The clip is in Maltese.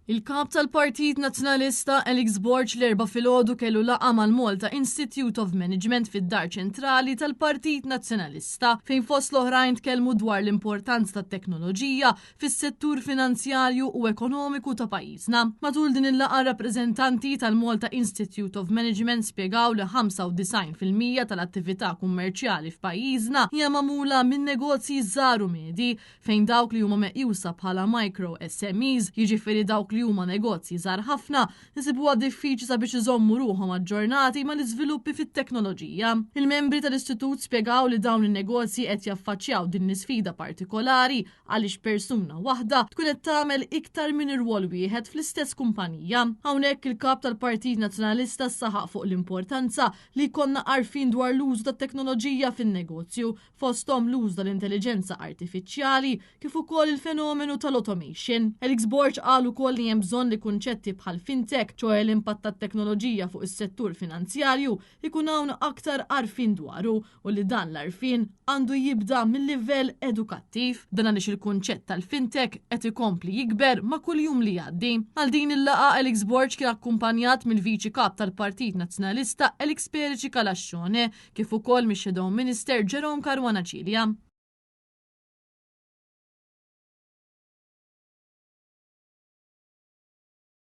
Il-Kap tal-Partit Nazzjonalista Alex Borg l-Erbgħa filgħodu kellu laqgħa mal-Malta Institute of Management fid-Dar Ċentrali tal-Partit Nazzjonalista fejn fost l-oħrajn tkellmu dwar l-importanza tat-teknoloġija fis-settur finanzjarju u ekonomiku ta' pajjiżna. Matul din il-laqgħa rappreżentanti tal-Malta Institute of Management spjegaw li 95% tal-attività kummerċjali f'pajjiżna hija magħmula minn negozji żgħar u medji fejn dawk li huma meqjusa bħala micro SMEs, jiġifieri dawk li huma negozji żgħar ħafna, isibuha diffiċli sabiex iżommu ruħhom aġġornati mal-iżviluppi fit-teknoloġija. Il-membri tal-istitut spjegaw li dawn in-negozji qed jaffaċċjaw din l-isfida partikolari għaliex persuna waħda tkun qed tagħmel iktar minn irwol wieħed fl-istess kumpanija. Hawnhekk il-Kap tal-Partit Nazzjonalista saħaq fuq l-importanza li jkollna għarfien dwar l-użu tat-teknoloġija fin-negozju fosthom l-użu tal-intelliġenza artifiċjali kif ukoll il-fenomenu tal-automation. Alex Borg qal ukoll li hemm bżonn li kunċetti bħal fintech, ċoè l-impatt tat-teknoloġija fuq is-settur finanzjarju, ikun hawn aktar għarfien dwaru u li dan l-għarfien għandu jibda mill-livell edukattiv. Dan għaliex il-kunċett tal-fintech qed ikompli jikber ma' kull jum li jgħaddi. Għal din il-laqgħa Alex Borg kien akkumpanjat mill-Viċi Kap tal-Partit Nazzjonalista Alex Perici Calascione kif ukoll mix-Shadow Minister Jerome Caruana Cilia.